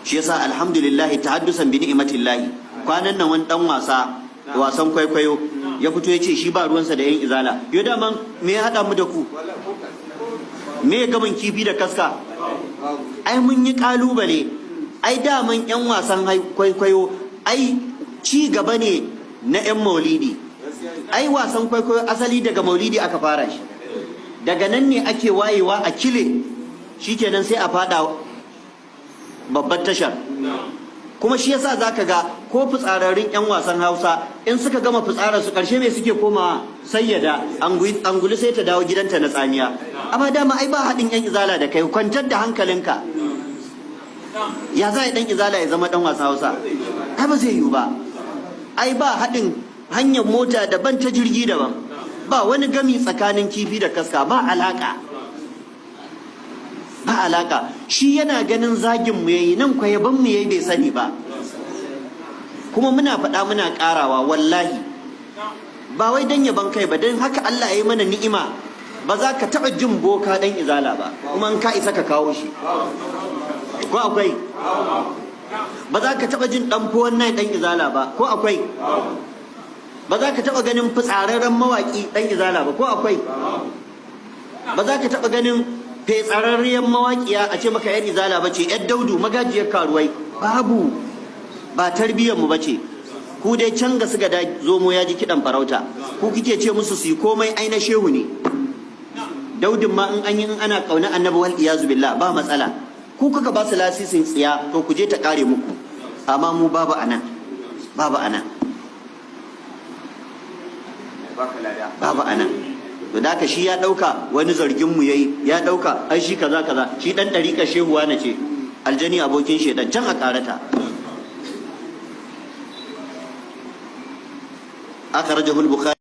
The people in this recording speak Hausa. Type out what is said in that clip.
Shi yasa, alhamdulillah, tahaddusan bi ni'matillahi, kwanan nan wani dan wasa, wasan kwaikwayo, ya fito ya ce shi ba ruwansa da yan Izala. Yo, daman me ya haɗa mu da ku? Me ya gaban kifi da kaska? Ai mun yi kalubale. Ai daman yan wasan kwaikwayo ai ci gaba ne na yan maulidi. Ai wasan kwaikwayo asali daga maulidi aka fara shi. Daga nan ne ake wayewa a kile, shikenan sai a fada babbar tashar. Kuma shi yasa zaka ga ko fitsararrun yan wasan Hausa, in suka gama fitsarar su, karshe me suke komawa? Sayyada angulu, sai ta dawo gidanta na tsamiya. Amma dama ai ba haɗin yan Izala da kai. Kwantar da hankalinka. Ya za a dan Izala ya zama dan wasan Hausa? Ai ba zai yiwu ba. Ai ba haɗin, hanyar mota daban, ta jirgi daban. Ba wani gami tsakanin kifi da kaska, ba alaka, ba alaka. Shi yana ganin zagin mu yayi, nan kwa yaban mu yayi, bai sani ba. Kuma muna faɗa, muna ƙarawa, wallahi ba wai dan yaban kai ba, dan haka Allah ya yi mana ni'ima. Ba za ka taɓa jin boka dan Izala ba, kuma in ka isa ka kawo shi. Ko akwai? Ba za ka taɓa jin ɗan fuwan nai ɗan Izala ba. Ko akwai? Ba za ka taɓa ganin fitsararren mawaƙi ɗan Izala ba. Ko akwai? Ba za ka taɓa ganin fetsararriyar mawaƙiya a ce maka yan Izala ba ce, yar daudu, magajiyar karuwai. Babu, ba tarbiyyar mu bace. Ku dai can ga suka da zomo ya ji kiɗan farauta. Ku kike ce musu su yi komai, ai na shehu ne. Daudin ma in an yi, in ana kauna Annabi, wal iyazu billah, ba matsala. Ku kuka ba su lasisin tsiya, to ku je ta kare muku. Amma mu babu anan, babu anan. Baka lada. Babu anan. To da shi ya dauka wani zargin mu yayi, ya dauka ai shi kaza kaza, shi dan dariƙa shehuwa na ce aljani abokin shedan can a karata. Akhrajahu al-Bukhari.